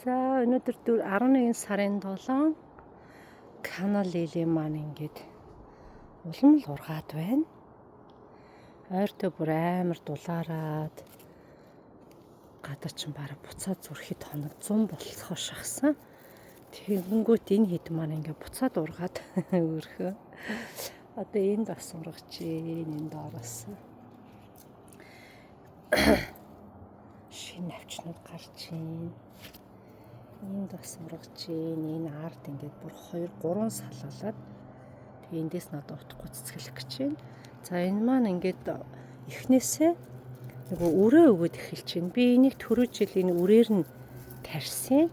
За, өнөөдөр 11 сарын 7, Canna Lily маань ингээд улам л ургаад байна. Ойртой бүр амар дулаарад гадаа чинь бараг буцаад зүрхэд хоног 100 болцохоо шахсан. Тэгэнгүүт энэ хэд маань ингээд буцаад ургаад өрхөө. Одоо энд бас ургаж гин, энд доороос. Шинэ навчнууд гарч ийн. Энд бас ургаж гин. Энэ ард ингээд бүр 2 3 салаалаад тэгээ эндээс надад утахгүй цэцгэлэх гэж байна. За, энэ маань ингээд эхнээсээ нөгөө өрөө өгөөд эхэлж байна. Би энийг түрүү жил энэ үрээр нь тарьсан.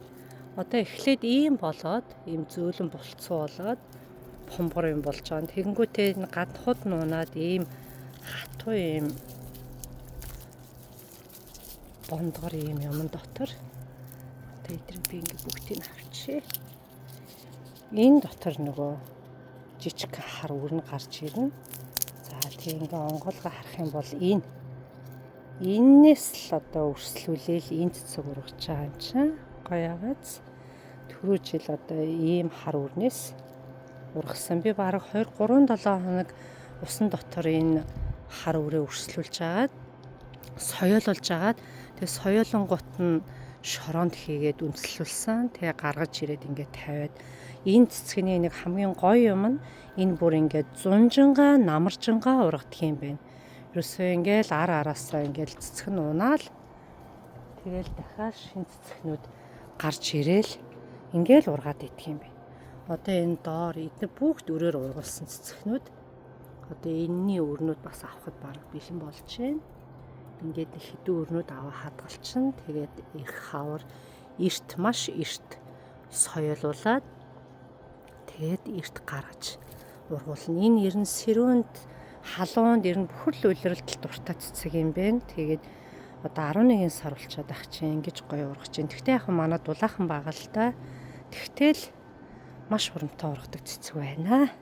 Одоо эхлээд ийм болоод, ийм зөөлөн болцсон болоод помбор юм болж байгаа. Тэгэнгүүтээ энэ гаднахуд нунаад ийм хатуу ийм бондгор ийм юм дотор. Одоо эдрийг би ингээ бүгдийг авчээ. Энэ дотор нөгөө жижиг хар өрн гарч ирнэ. За, тэг ингээ онгоолгоо харах юм бол энэ эннээс л одоо өрслүүлээл энэ цэцэг ургаж байгаа юм чинь. Гоёгац. Түрүү жил одоо ийм хар өрнээс ургасан. Би бараг 2 3 7 хоног усан дотор энэ хар өрөө өрслүүлж агаад, соёололж агаад, тэгээ соёолонгууд нь шороонд хийгээд үндэслүүлсэн. Тэгээ гаргаж ирээд ингээд тавиад, энэ цэцгэний нэг хамгийн гоё юм нь энэ бүр ингээд зунжингаа намаржингаа ургадаг юм байна. Ерөөсөө ингээл ар араасаа ингээл цэцэг нь унаал, тэгэл дахиад шин цэцгнүүд гарч ирээл ингээл ургаад идэх юм байна. Одоо энэ доор эдгээр бүгд өрөөр ургуулсан цэцгнүүд, одоо энэний өрнүүд бас авахд бараг бэлэн болж байна. Ингээд хэдэн өрнүүд аваа хадгалчин. Тэгээд их хавар эрт, маш эрт соёолуулаад, тэгээд эрт гаргаж ургуулна. Энэ ер нь сэрүүнд, халуунд, ер нь бүхэл улиралд дуртай цэцэг юм байна. Тэгээд одоо 11 сар болчиход ах чинь ингэж гоё ургаж байна. Тэгтээ яг манай дулаахан байгаа л та. Тэгтэл маш хурамтай ургадаг цэцэг байна.